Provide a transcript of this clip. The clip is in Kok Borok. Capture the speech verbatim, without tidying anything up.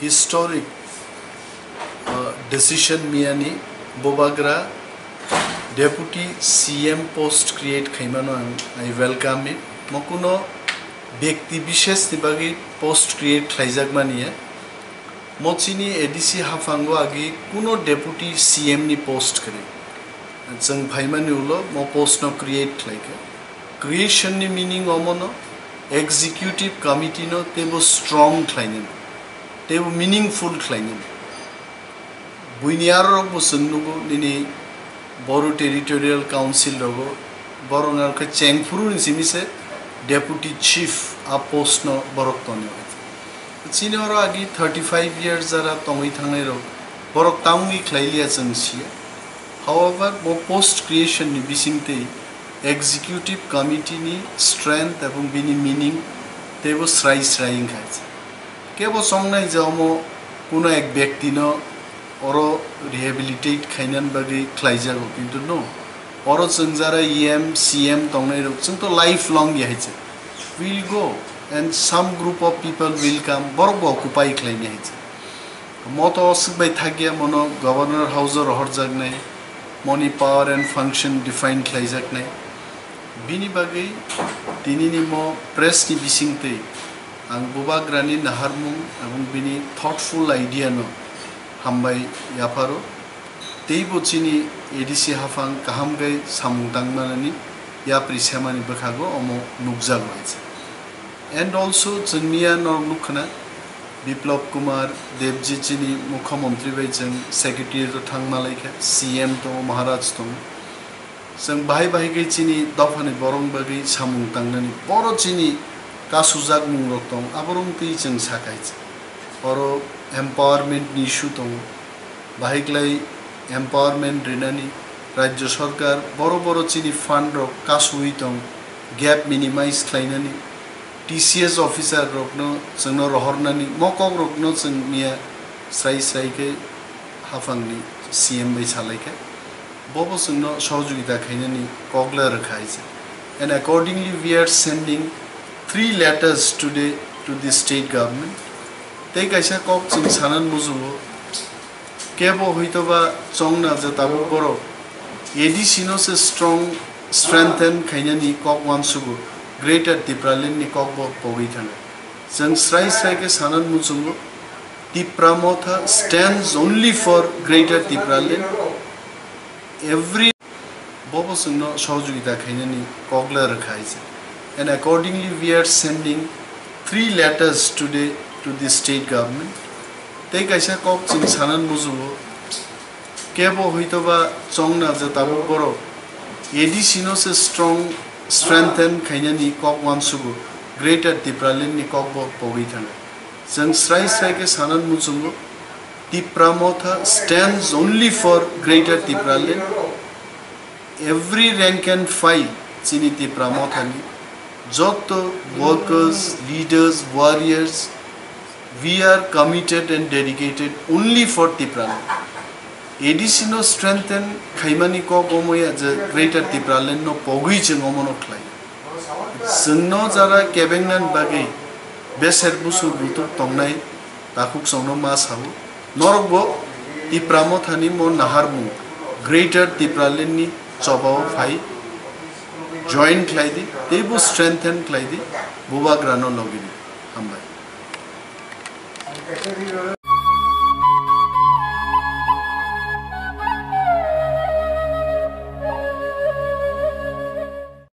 Historic, uh, decision miyani Bubagra Deputy C M post create khaimano ang, I welcome it. Mo kuno byakti bisheshni bagwi post create khlaijakmani ya. Mo chini A D C haphango agi kuno Deputy C M ni post kwrwi. Chwng phaimani ulo mo post no create khlaikha. Creation ni meaning omono executive committee no teibo strong khlainani, teibo meaningful khlainani. Buini arorok bo chwng nugo nini Boru Territorial Council rogo, borok no khe chengphuru ni simi se Deputy Chief a post no borok tonio. Chini oro agi thirty five years jara tongwi thangnai rok, borok tangwi khlai liya chwng siya. However, bo post creation ni bisingtwi executive committee ni strength ebong bini meaning teibo srai srai wngkha. Kebo chongnai je omo kuno ek byakti no oro rehabilitate khainani bagwi khlaijago, kintu no, oro chwng jara E M, C M tongnai rok, chwng to lifelong ya hai se. Will go and some group of people will come, borok bo occupy khlainai hai se. Mo to swk bai thakya, mono Governor House o rohorjaknai, moni power and function define khlaijaknai. Bini bagwi tinini mo press ni bisingtwi ang Bubagrani naharmung ebong bini thoughtful idea no hambai yapharo. Teibo chini A D C haphang kaham khe samung tangmanani yapri semani bwkhago omo nukjago hai se. And also chwng miya norok nukkhana Biplab Kumar Debji chini Mukhyamantri bai chwng secretariat o thang malaikha, C M tongo, Maharaj tongo. Chwng bahai bahai khe chini dophani borok bagwi samung tangnani, boro chini kasujak mungrok tong, aborok twi chwng sakai. Oro empowerment ni issue tongo, bahai klai empowerment rinani Rajya Sarkar boro boro chini fund rok kasui tong, gap minimize khlainani, T C S officer rokno chwngno rohornani, mo kok rokno chwng miya srai srai khe haphangni C M bai salaikha. Bobo chwngno sohojogita khainani kokla rwkha hai se. And accordingly, we are sending three letters today to the state government. Tei kaisa kok chwng sanan muchungo, kebo hoitoba chongna je tabuk borok A D C no se strong, strengthen khainani kok uansugo, Greater Tipraland ni kok bo pogwi thangkha. Chwng srai srai khe sanan muchungo, Tipra Motha stands only for Greater Tipraland. Every bobo chwngno sohojogita khainani kokla rwkha hai se. And accordingly, we are sending three letters today to the state government. Tei kaisa kok chwng sanan muchungo, kebo hoitoba chongna je tabuk borok A D C no se strong, strengthen khainani kok uansugo, Greater Tipraland ni kok bo pogwi thangkha. Chwng srai srai khe sanan muchungo, Tipra Motha stands only for Greater Tipraland. Every rank and file chini Tipra Mothani, joto workers, leaders, warriors, we are committed and dedicated only for Tipraland. A D C no strengthen khaimani kok omo ya je Greater Tipraland no pogwi chwng omo no khlai. Chwngno jara kebengna bagwi beser busu butuk tongnai takhuk chwngno ma sao. Norokbo Tipra Mothani mo naharmung Greater Tipraland ni chobao phai join khlai di, teibo strengthen khlai di, Bubagrano logi di. Hambai.